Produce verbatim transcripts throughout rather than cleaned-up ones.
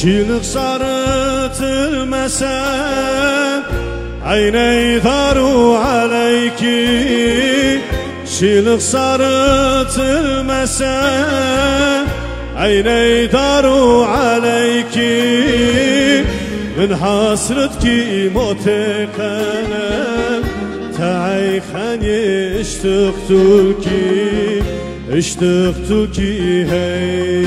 Şîlix sarıtılmese, eyney daru aleyki. Şîlix sarıtılmese, eyney daru aleyki. Min hasret ki mote qenem, te'ey xenye iştiq tu ki. Iştiq tu ki hey.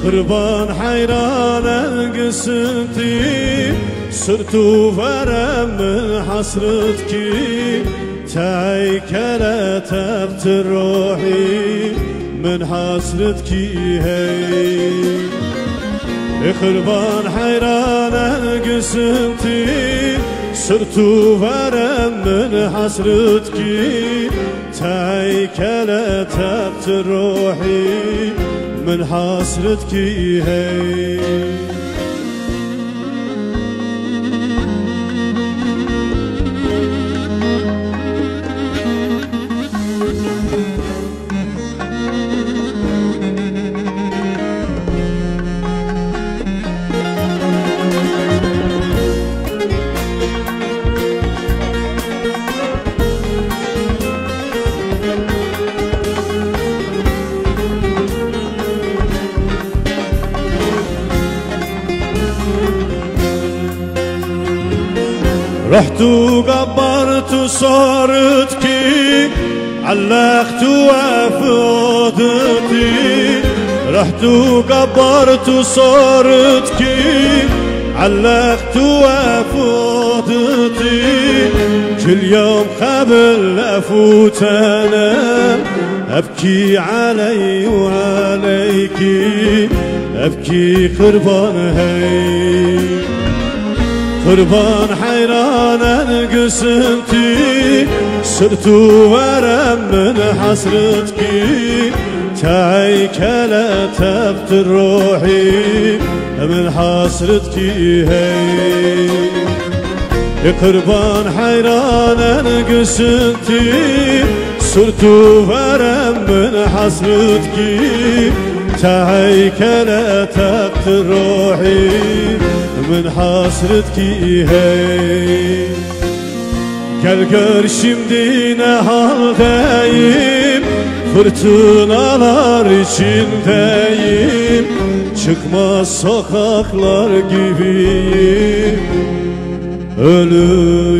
Qurban heyranen gisinti, sirtu verem min hasret ki. Te'ey kele text ruhi, min hasret ki hey. Ê qurban heyranen gisinti, sirtu verem min hasret ki. Te'ey kele text ruhi, min hasret ki hey. رحت و قبرت و صارت كي علقت وفضتي. رحت و قبرت و صارت كي علقت وفضتي. كل يوم قبل أفوت أنا أبكي علي وعليكي، أبكي قربان هي. قربان حيران قسمتي، صرت ورم من حسرتكي. تعي كلا تقتل روحي من حسرتكي هي. قربان حيران قسمتي، صرت ورم من حسرتكي. تعي كلا تقتل روحي من حسرتكي هي. Gel gör şimdi ne haldeyim, fırtınalar içindeyim, çıkmaz sokaklar gibiyim. Ölüm